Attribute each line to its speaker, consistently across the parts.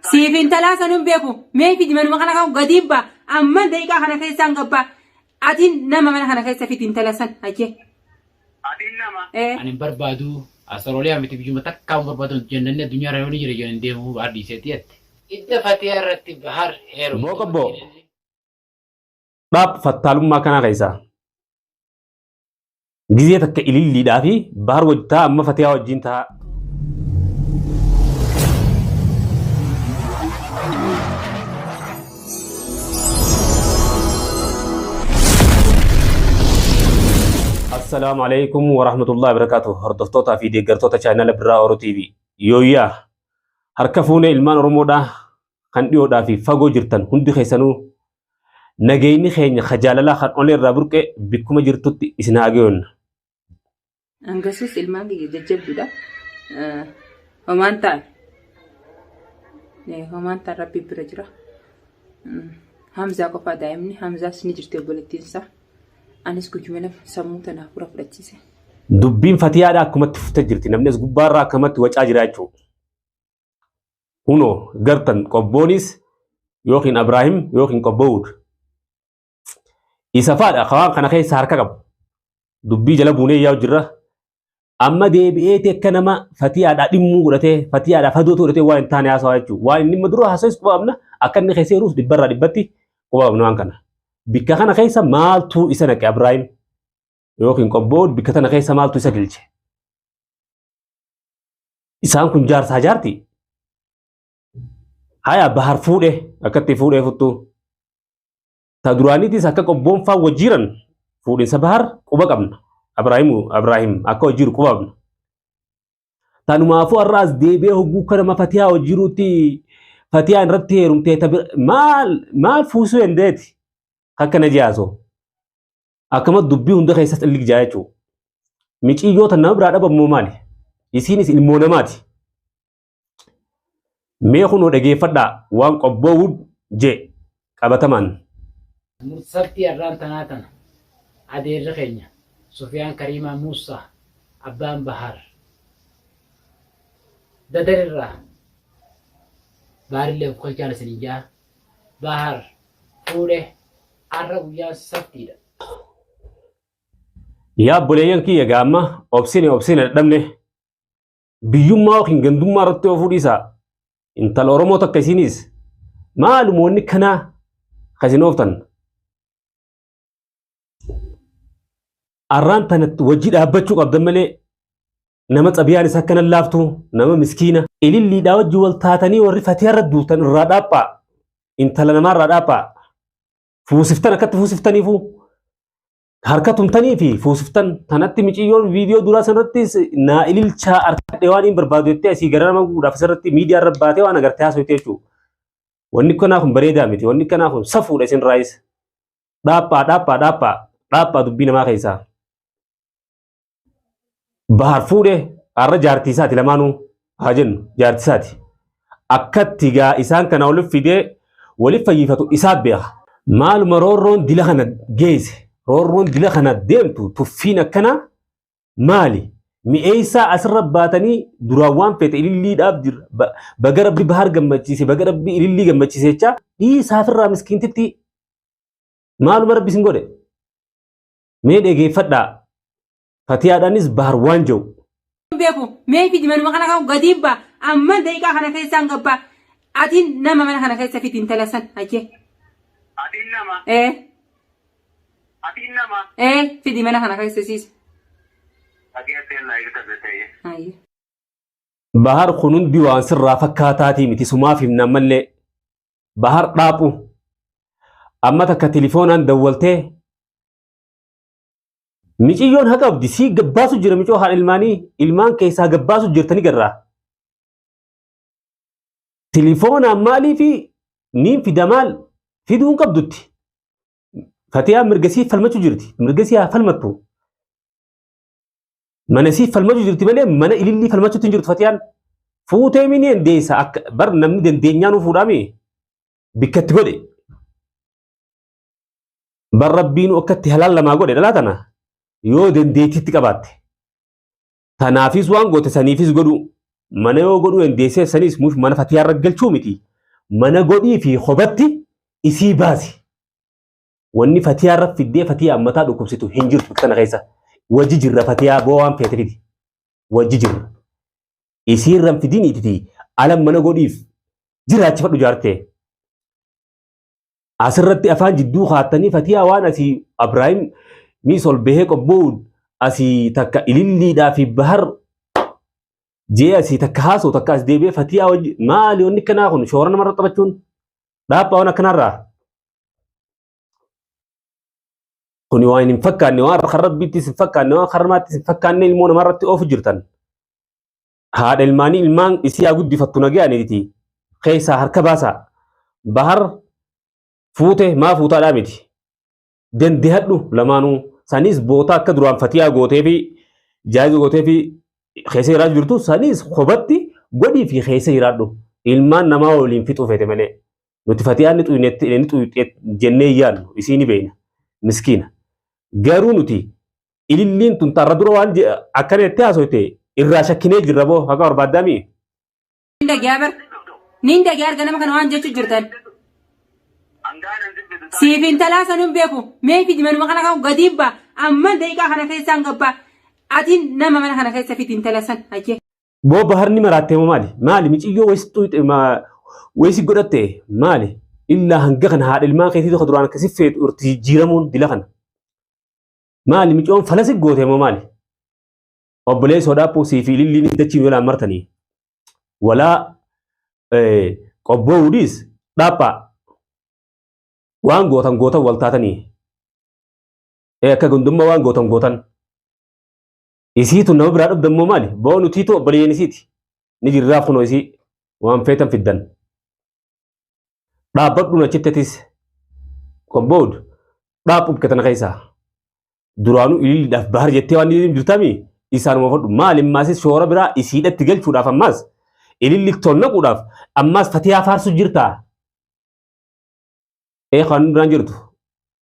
Speaker 1: Siif intalaa san hin beeku. Mee fidi manuma kana kan gadiin ba'a. Amma daqiiqaa kana keessaan gabbaa. Ati nama mana kana keessa fidi intala san. Hayyee.
Speaker 2: Atiin nama.
Speaker 1: Ee.
Speaker 3: Ani hin barbaadu Astrooliyaa miti biyyuma takkaa hin barbaadu jannanni addunyaa irra yoo ni jira jedhan hin deemu bahar dhiiseeti jette. Idda Fatiyaa irratti Bahar heerumte.
Speaker 4: Boo qobboo. Dhaab fattaalummaa kanaa keessaa. Gizee takka ililliidhaa fi bahar wajji ta'a amma fatiyaa wajjiin ta'a. Assalaamu alaikum wa rahmatullahi wa barakatuh. Hordoftootaa fi deeggartoota chaanala Birraa Oro TV. Yooyyaa harka fuunee ilmaan Oromoodhaa kan dhiyoodhaa fi fagoo jirtan hundi keessanuu Nageenyi keenya ka jaalalaa kan onee irraa burqe bikkuma jirtutti isin haa gayonna.
Speaker 1: Hangasus ilmaan kiyya jajjabduudha. Homaan ta'an. Homaan ta'an rabbi bira jira. Hamzaa qofaa daa'imni Hamzaas ni jirti obboleettiin isaa. Anis guyyuma lama sammuu tana hafuura fudhachiise.
Speaker 4: Dubbiin fatiyaadha akkumatti fuftee jirti. Namni as gubbaarraa akkamatti wacaa jira jechuudha. Kunoo gartan qobboonis yookiin Abraahim yookiin qobbowud. Isa faadha waan kana keessa harka qabu. Dubbii jala buunee yaa'u jirra. Amma deebi'eeti akka nama fatiyaadhaa dhimmuu godhatee fatiyaadhaa fadootu godhatee waan hin taane haasawaa jechuudha. Waan inni dura haasawes quba qabna akka inni keessa jiruus dhibbarraa dhibbatti quba qabna waan kana. Bikka kana keessa maaltu isa naqe Abraahim yookiin qobbowud bikka tana keessa maaltu isa galche. Isaan kun jaarsaa jaarti. Haya bahar fuudhe akkatti fuudhee futtuu. Ta duraaniitis akka qobboon faa wajjiiran fuudhinsa bahar quba qabna. Abraahimu Abraahim akka wajjiiru quba qabna. Tanumaafuu har'a as deebi'ee hogguu kana ma fatiyaa wajjiiruutti fatiyaan irratti heerumtee ta bira maal maal fuusuu dandeeti akka na ji'aasoo. Akkama dubbii hunda keessas illik jaa jechuudha. Miciyyoo tan nama biraa dhabamu maali? Isiinis ilmoo namaati. Mee kunoo dhageeffadhaa waan qobboo wud jee qabatamaan.
Speaker 3: Sabtii arraan tanaa tana adeerri keenya Sufiyaan Kariimaa Muussaa abbaan Bahar Dadar irraa Baharillee of kolchaan isinin jaa Bahar fuudhe arra guyyaan sabtiidha.
Speaker 4: Yaa obboleeyyan kiyya egaa amma obsine obsine dadhabne biyyummaa yookiin gandummaa irratti oofuu dhiisaa intala Oromoo takka isinis maaluma wanni kanaa kan isin ooftan arraan tana wajji dhaabbachuu qabdan malee nama xabiyaan isa akkana laaftu nama miskiina ililliidhaa wajji wal taatanii warri fatiyaa irra duultan irraa dhaaphaa intala namaa irraa dhaaphaa fuusiftan akkatti fuusiftaniifuu harka tumtanii fi fuusiftan tanatti miciyyoon viidiyoo duraa sanarrattis naa ililchaa harkadhe waan hin barbaadu jettee asii gara nama guudhaaf asirratti miidiyaa irra baatee waan agartee haasofte jechuudha. Wanni kanaa kun bareedaa miti. Wanni kanaa kun safuudha isin raayis. Dhaaphaa dhaaphaa dhaaphaa dhaaphaa dubbii namaa keessaa. Bahar fuudhe har'a jaartii isaati lamaanuu haa jennu jaartii isaati. Akkatti gaa isaan kana waliif fidee waliif fayyifatu isaa beeka. Maaluma roorroon dila kana geesse roorroon dila kana deemtu tuffiin akkanaa maali? Mi'eessaa asirra baatanii duraan waan feete ililliidhaaf jira. Baga rabbi bahar gammachiise baga rabbi ilillii gammachiise jechaa dhiisaafirraa miskiintitti maaluma rabbi isin godhe? Mee dhegeeffadhaa. Fatiyaadhaanis Bahar waan jedhu.
Speaker 1: Beeku mee fidi manuma kana kan gadiin ba'a amma daqiiqaa kana keessaan gabbaa ati nama mana kana keessa fidi intala san hayyee.
Speaker 2: Atiin nama.
Speaker 1: Ee.
Speaker 2: Atiin nama.
Speaker 1: Ee fidi mana kana keessa siis.
Speaker 2: Dhageessee naa eegta ta'e.
Speaker 1: Hayyee.
Speaker 4: Bahar kun hundi waan sirraa fakkaataatii miti sumaaf himna ammallee. Bahar dhaaphu. Amma takka tilifoonaan dawwaltee Miciyyoon haqa qabdi sii gabbaasu jira micoo haadha ilmaanii ilmaan keessaa gabbaasu jirtani garraa. Tilifoonaan maalii fi niin fida maal fiduu hin qabdutti. Fatiyaan mirga sii falmachuu jirti mirga sii haa falmattu. Mana sii falmachuu jirti malee mana ilillii falmachuutti hin jirtu fatiyaan. Fuutee mini dandeessa akka bar namni dandeenyaa nu fuudhaami bikkatti godhe. Bar rabbiinu akka itti halaal namaa godhe dhalaa tana yoo dandeettiitti qabaatte. Tanaafis waan goote saniifis godhuu. Mana yoo godhuu dandeesseef saniis mush mana fatiyaa irra galchuu miti. Mana godhii fi kobatti isii baasi. Wanni fatiyaa irra fiddee fatiyaa mataa dhukkubsitu hin jirtu kana keessa. Wajji jirra fatiyaa boo waan feete fidi. Wajji jirra. Isii irra hin fidin ititi ala mana godhiif jiraachifadhu jaartee. Asirratti afaan jidduu kaattanii fatiyaa waan asii Abraahim miis ol bahee qobboon asii takka ililliidhaa fi bahar jee asii takka haasoo takka as deebi'ee fatiyaa wajji maali wanni akkanaa kun shoora namarra taphachuun dhaabaa waan akkanaarraa. Kuni waan hin fakkaanne waan kan rabbiittis hin fakkaanne waan karmaattis hin fakkaanne ilmoo namarratti oofu jirtan. Haadha ilmaanii ilmaan isii haa guddifattu nagayaaniiti keessaa harka baasaa. Bahar fuute maa fuutaadhaa miti. Dandehadhu lamaanuu sanis boota akka duraan fatiyaa gootee fi jaayiza gootee fi keessa jiraachuu jirtu sanis kobatti godhii fi keessa jiraadhu. Ilmaan namaa waliin fixuu feete malee. Nuti fatiyaan ni xuynetti ni xuyxee jennee yaadnu isii ni beekna. Miskiina. Garuu nuti ililliin tun tarra dura waan akkana jettee haasoyte irraa shakkinee jirra boo haqa barbaaddaamii.
Speaker 1: Nin dhagaa bar. Nin dhagaa arga nama kana waan jechuu jirtan. Siif intalaa san hin beeku. Mee fidi manuma kana kan gadiin baa. Amma daqiiqaa kana keessaan gabbaa. Ati nama mana kana keessa fidi intala san. Hayyee.
Speaker 4: Boo baharni maraattee moo maali? Maali miciyyoo wayis xuyxe wayisi godhatte maali? Illaa hanga kana haadha ilmaan keetii tokko duraan akkasi feetu irti jijjiiramuun dila kana. Maali miciyoon falasi goote moo maali? Obboleessoo dhaaphuu sii fi ililliin dachiin walaan martanii. Walaa qobboo wudiis dhaaphaa waan gootan gootan wal taatanii. Akka gundummaa waan gootan gootan. Isiitu nama biraa dhabdan moo maali? Boo nutiitu obboleeyyan isiiti. Ni jirraaf kunoo isii waan feetan fiddan. Dhaabbadhuun achitti atis qobbood dhaaphu bikka tana keessaa. Duraanuu ililliidhaaf bahar jettee waan ni jirtami isaanuma fudhu. Maali ammaasis shoora biraa isiidhatti galchuudhaaf ammaas ililli tonnaquudhaaf ammaas fatiyaa faarsu jirtaa. Ee kan biraan jirtu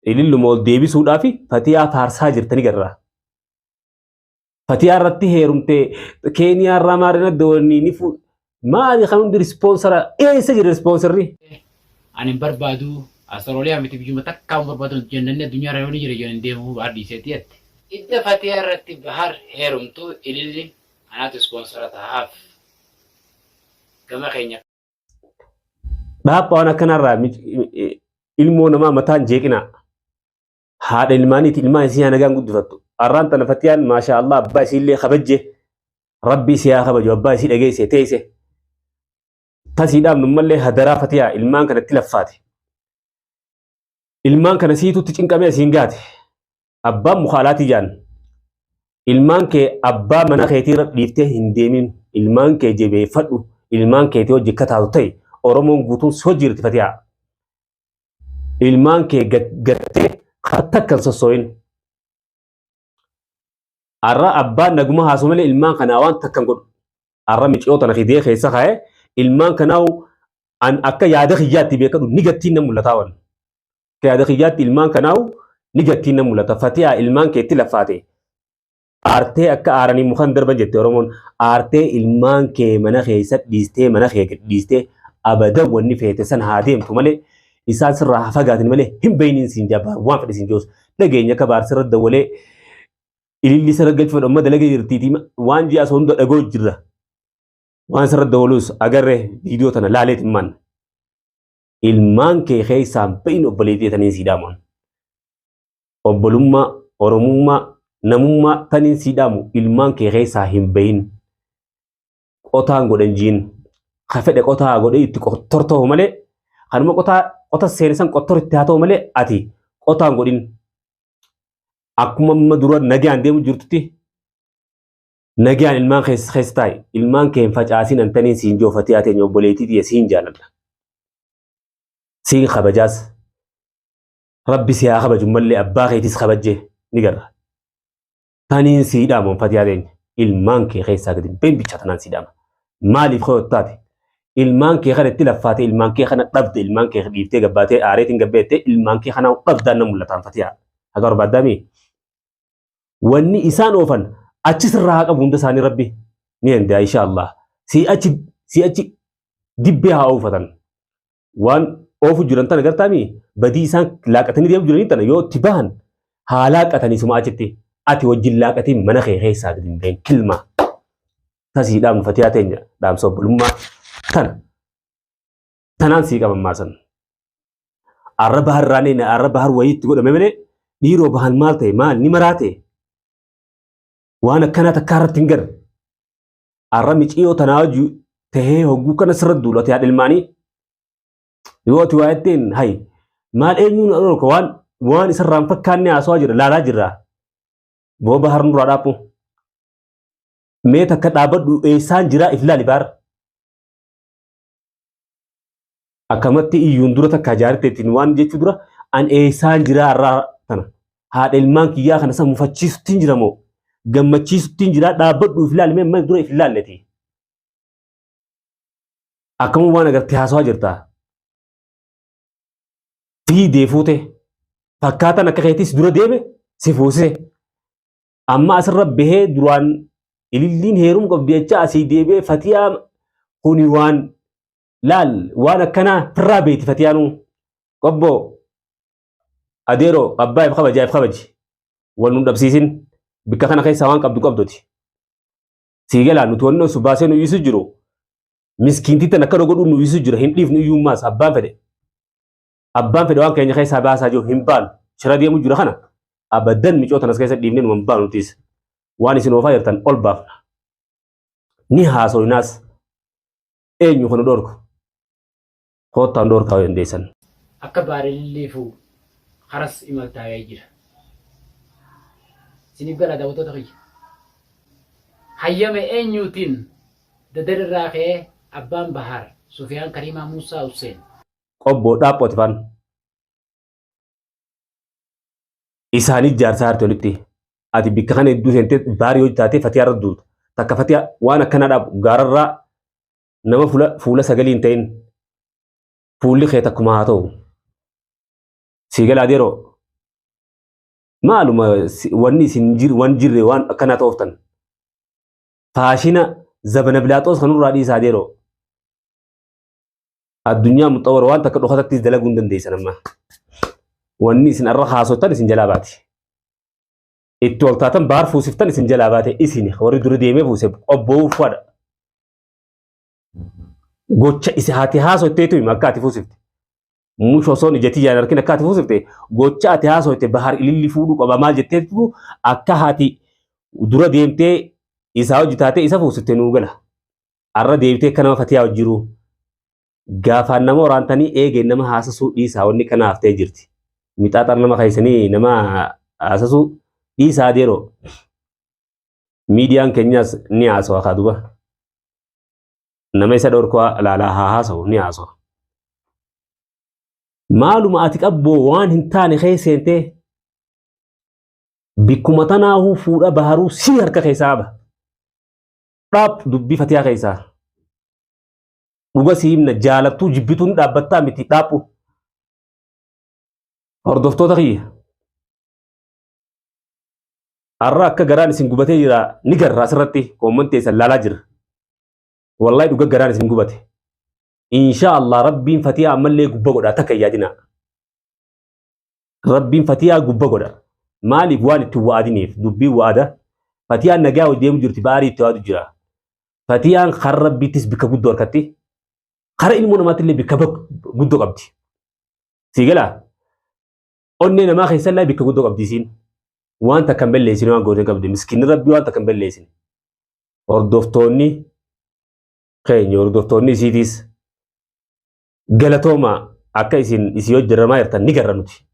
Speaker 4: ililluma ol deebisuudhaaf fatiyaa faarsaa jirtani garraa. Fatiyaa irratti heerumte Keeniyaa irraa maarina doonii ni fu maali kan hundi rispoonsara eessa jira rispoonsarri?
Speaker 3: Ani hin barbaadu Australia miti biyyuma takkaa hin barbaadu jennanni addunyaa irra yoo ni jira jedhan hin deemu bahar dhiiseeti jette. Idda fatiyaa irratti bahar heerumtu ililli anaatu ispoonsara tahaaf gama keenya.
Speaker 4: Dhaaphaa waan akkanarraa ilmoo namaa mataan jeeqinaa. Haadha ilmaaniiti ilmaan isii haa nagaan guddifattu. Arraan tana fatiyaan maashaa Allah abbaa isiillee kabajje. Rabbi isii haa kabaju abbaa isii dhageesse teesse. Tasiidhaaf nummallee hadaraa fatiyaa ilmaan kanatti laffaate. Ilmaan kana siitutti cinqamee asiin gaate. Abbaan mukaalaatii jaan. Ilmaan kee abbaa mana keetiirra dhiiftee hin deemin. Ilmaan kee jabeeffadhu. Ilmaan keetii hojii akka taatu ta'e Oromoon guutuun si hojii jirti fatiyaa. Ilmaan kee gattee takka hin sossoo'in. Arra abbaan naguma haasoo malee ilmaan kanaa waan takka hin godhu. Arra miciyoo tana fidee keessa kaa'ee ilmaan kanaa an akka yaada kiyyaatti beekadhu ni gattiin na mul'ataa waan. Akka yaada kiyyaatti ilmaan kanaa ni gattiin na mul'ata. Fatiyaa ilmaan keetti laffaate. Aartee akka aaranii mukan darban jette Oromoon. Aartee ilmaan kee mana keessa dhiistee mana kee gad dhiistee abadan wanni feete san haa deemtu malee isaan sirraa haa fagaatin malee hin beeyniin siin jaa waan fedhe siin joos. Dhageenya akka baar sirra dawwalee ililli sirra galchuu fedhu amma dalaga jirtiitii waan ji'a osoo hunda dhagoo jirra. Waan sirra dawwaluus agarree viidiyoo tana laaleet himmaan. Ilmaan kee keessaan bahin obboleettii taniin sii dhaaman. Obbolummaa, Oromummaa, namummaa taniin sii dhaamu ilmaan kee keessaa hin bahin. Qotaan godhan jiin. Ka fedhe qotaa godhee itti qottor ta'u malee kanuma qotaa qota seene san qottor itti haa ta'u malee ati qotaan godhin. Akkuma amma dura nagaan deemu jirtutti nagaan ilmaan keessa keessa taa'i. Ilmaan kee hin facaasin antaniin siin joofatee haa teenye obboleettii tiyya siin jaaladha. Siin kabajaas. Rabbi si haa kabaju mallee abbaa keetis kabajje ni garra. Taniin sii dhaamu fatiyaa teenya ilmaan kee keessaa gadi hin bichaa tanaan sii dhaama. Maaliif koo taate ilmaan kee kana itti laffaatee ilmaan kee kana dhabde ilmaan kee dhiiftee gabbaatee aareetiin gabbeettee ilmaan kee kana dhabdaan na mul'ataan fatiyaa. Haga barbaaddaamii? Wanni isaan oofan achi sirraa haa qabu hunda isaanii rabbi ni danda'a insha Allah. Sii achi sii achi dibbee haa oofatan. Waan oofu jiran tana gartaami badii isaan laaqatanii deemu jiranii tana yoo itti bahan haa laaqatanii suma achitti ati wajjin laaqatiin mana kee keessaa gadi hin bahin kilma. Tasii dhaamnu fatiyaa teenya dhaamsa obbolummaa tana. Tanaan sii qaban maasan. Arra bahar raanee arra bahar wayii itti godhame malee dhiiroo bahan maal ta'e maal ni maraate waan akkanaa takkaa irratti hin garre. Arra miciyoo tanaa wajji tahee hogguu kana sirra duulate haadha ilmaanii. Yoo ati waa jetteen hay maal eenyuun dhorka waan waan isarraa hin fakkaanne haasawaa jira laalaa jirra. Boo bahar nurraa dhaaphu. Mee takka dhaabadhu eessaan jiraa if laali baar. Akkamatti iyyuun dura takka jaarteettiin waan jechuu dura an eessaan jiraa irraa tana. Haadha ilmaan kiyyaa kana san mufachiisuttiin jira moo gammachiisuttiin jiraa dhaabbadhu if laali mee amma dura if laalleti. Akkamuu waan agartee haasawaa jirta. Fiidee fuute fakkaataan akka keetis dura deeme si fuusise. Amma asirra bahee duraan ililliin heerumu qabdi jecha asii deebi'ee fatiyaa kuni waan laal waan akkanaa firraa beeti fatiyaanuu. Qobboo adeeroo abbaa if kabajaa if kabaji wal nu dhabsiisin bikka kana keessaa waan qabdu qabduti. Sii galaa nuti wanni osu baasee nu isu jiru miskiintii tan akka godhuu nu isu jira hin dhiifnu iyyummaas abbaan fedhe. Abbaan fedhe waan keenya keessaa baasaa jiru hin baanu shira deemu jira kana abadan micoo tanas keessa dhiifnee nu hin baanu nutis waan isin oofaa jirtan ol baafna. Ni haasoynaas eenyu kana dhorku koottaan dhorkaa yoo dandeessan.
Speaker 3: Akka baarelleefu karas imaltaa'ee jira. Isiniif gala daawwattoota kiyya. Hayyama eenyuutiin dadar irraa ka'ee abbaan Bahaar Sufiyaan Kariimaa Muusaa Hussein.
Speaker 4: Qobboo dhaaphooti faan. Isaanii jaarsaa harti olitti. Ati bikka kana hedduu seentee baarii hojii taatee fatiyaa irra duulta. Takka fatiyaa waan akkanaa dhaabu gaararraa nama fuula sagalii hin ta'in fuulli kee takkuma haa ta'u. Sii galaa adeeroo maaluma wanni isin waan jirre waan akkanaa ta'ooftan. Faashina zabana bilaaxoos kanurraa dhiisaa adeeroo. Addunyaa muxawara waan takka dhokatatti dalaguu hin dandeessan amma. Wanni isin arra haasoftan isin jalaa baati. Itti ol taatan baar fuusiftan isin jalaa baate isin warri dura deemee fuuse qobboo fadha. Gocha isa haati haasofteetu hima akka ati fuusifte. Mush osoon ija tiyyaan arkin akka ati fuusifte gocha ati haasofte bahar ililli fuudhuu qaba maal jetteetu akka haati dura deemtee isaa hojii taatee isa fuusifte nuu gala. Arra deebitee akka nama fatiyaa hojjiru. Gaafaan nama waraantanii eegeen nama haasasuu dhiisaa wanni kana haftee jirti. Mixaaxaan nama keessanii nama haasasuu dhiisaa adeeroo. Miidiyaan keenyas ni haasawa kaa duba. Nama isa dhorkoo laalaa haa haasawu ni haasawa. Maaluma ati qabboo waan hin taane keessa seentee bikkuma tanaahuu fuudha baharuu si harka keessaa qaba. Dhaab dubbii fatiyaa keessaa. Dhuga si himna jaalattuu jibbituun dhaabbattaa miti dhaaphu. Hordoftoota kiyya. Har'a akka garaan isin gubatee jira ni garra asirratti koommantii isin laalaa jira. Wallahi dhuga garaan isin gubate. Insha Allah Rabbiin fatiyaa ammallee gubba godha takka hin yaadina. Rabbiin fatiyaa gubba godha. Maaliif waan itti wa'adiniif dubbiin wa'ada. Fatiyaan nagaa hojii deemu jirti baarii itti waadu jira. Fatiyaan kan Rabbiittis bikka guddoo harkatti. Kara ilmoo namaatti illee bikka guddoo qabdi. Sii galaa? Onnee namaa keessallee bikka guddoo qabdi isiin. Waan takka hin balleessine waan goote qabdi. Miskiinni Rabbii waan takka hin balleessine. Hordoftoonni keenya hordoftoonni isiitiis galatooma akka isin isii hojjetamaa jirtan ni garra nuti.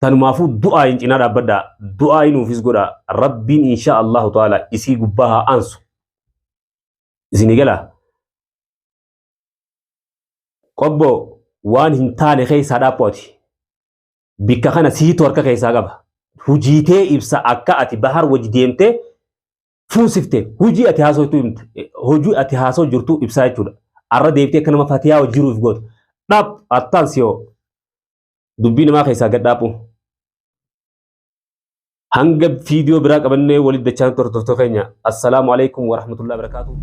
Speaker 4: Tanumaafuu du'aa hin cinaa dhaabbadhaa. Du'aa nuufis godhaa. Rabbiin insha Allahu ta'ala isii gubbaa haa aansu. Isinii galaa? Qobboo waan hin taane keessaa dhaaphooti. Bikka kana siitu harka keessaa qaba. Hujiitee ibsa akka ati bahar wajji deemtee fuusifte hujii ati haasoftu himte hojii ati haasoo jirtu ibsaa jechuudha. Arra deebitee akka nama fatiyaa hojii goota. Dhaap attaan siyoo dubbii namaa keessaa gad dhaaphu. Hanga viidiyoo biraa qabannee walitti dachaan hordoftoota keenya. Assalaamu alaikum warahmatullahi wabarakatuh.